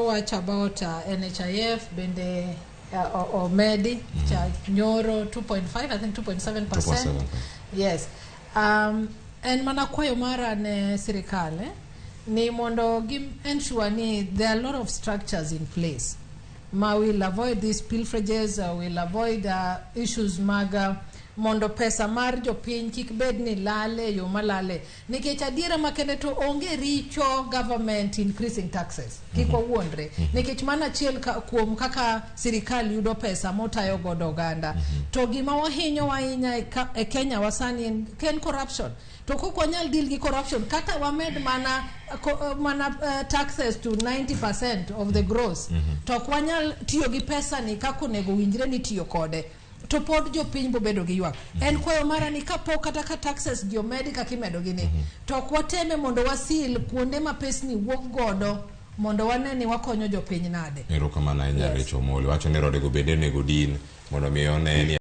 Owacho about NHIF bende omedi cha nyoro 2.5, I think 2.7%. 2.7. Yes. En mana kwayo mara ne sirikal ni mondo gi ensure ni there are a lot of structures in place ma will avoid these pilferages, will avoid issues mag mondo pesa mar jopiny kik bed ni lale yo malale, nikech adiera makende to onge richo government increasing taxes, kik wawuondre, nikech mano achiel kuom kaka sirikal yudo pesa motayo godo oganda. To gima wahinyo ahinya e Kenya wasani en corruption. To kok wanyal deal gi corruption, kata wamed mana taxes to 90% of the gross, to ok wanyal tiyo gi pesa ni kaka onego winjre ni tiyo kode, to pod jopiny bobedo gi ywak. En kwayo mara ni kapok kata ka taxes gi omedi kaka imedo gi ni, to ok wateme mondo wasil kuonde ma pesni wuok godo mondo wane ni wakonyo jopiny nade. Erokamano ahinya. Yes. Rachel Omolo wacho ni rodego bende onego din mondo mi one ni